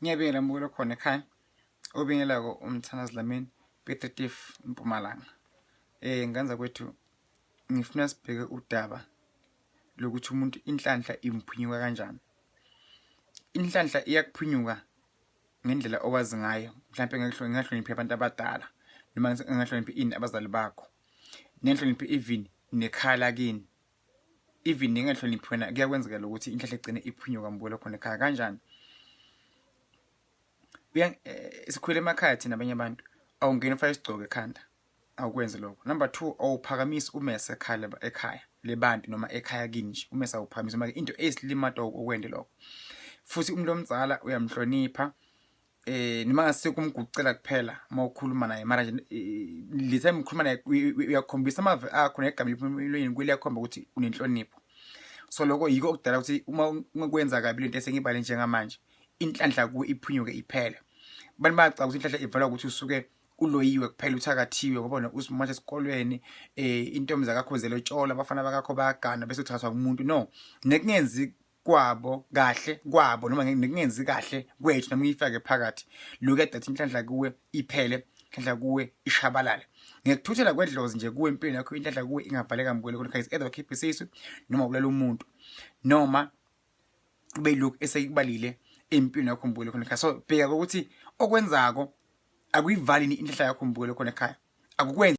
Ngiyabingelela mbukelo khona ekhaya. Obingelako uMthandazi Dlamini, Piet Retief, Mpumalanga. Nganza kwethu ngifuna sibheke udaba lokuthi umuntu inhlanhla imphunyuka kanjani. Inhlanhla iyakuphunyuka ngendlela owazi ngayo, mhlawumbe ngingahloniphi abantu abadala noma ngingahloniphi ini abazali bakho. Ningahloniphi even nekhaya lakini. Even ningahloniphi wena kuyakwenzeka lokuthi inhlanhla igcine iphunyuka mbukelo khona ekhaya kanjani. Sikhulele emakhaya thina abanye abantu, awungeni ufake isigcoko ekhanda, awukwenzi lokho. Number 2, awuphakamisi umese ekhaya ekhaya lebantu noma ekhaya kini nje, umese awuphakamisi noma into eyisilimato okwende lokho. Futhi umuntu omdala uyamhlonipha, noma ngase kumgucela kuphela uma ukhuluma naye, mara nje le time ukhuluma naye uyakhombisa amave akho negama eliphuma kuyakhomba ukuthi unenhlonipho. So lokho yiko okudala ukuthi uma ungakwenza kabi lento esengibale njengamanje, inhlanhla kuwe iphunyuke iphele. Abantu bayacabanga ukuthi inhlanhla ivalwa ukuthi usuke uloyiwe kuphela, uthakathiwe, ngoba wena usimosha esikolweni, intombi zakakho zelotshola, abafana bakakho bayagana bese uthathwa umuntu. No, nekungenzi kwabo kahle kwabo noma nekungenzi kahle kwethu noma uyifake phakathi, lokhu kuyadatha inhlanhla kuwe iphele, inhlanhla kuwe ishabalale. Ngekuthuthela kwedlozi nje kuwe empilweni yakho, inhlanhla kuwe ingavaleka mbukelo khona ekhaya, either ukhiphe isisu noma ubulala umuntu noma kube yilokhu esekubalile empilweni yakho mbukelo khona ekhaya. So bheka ukuthi okwenzako akuyivali inhlanhla yakho mbukelo khona ekhaya, akukwenzi.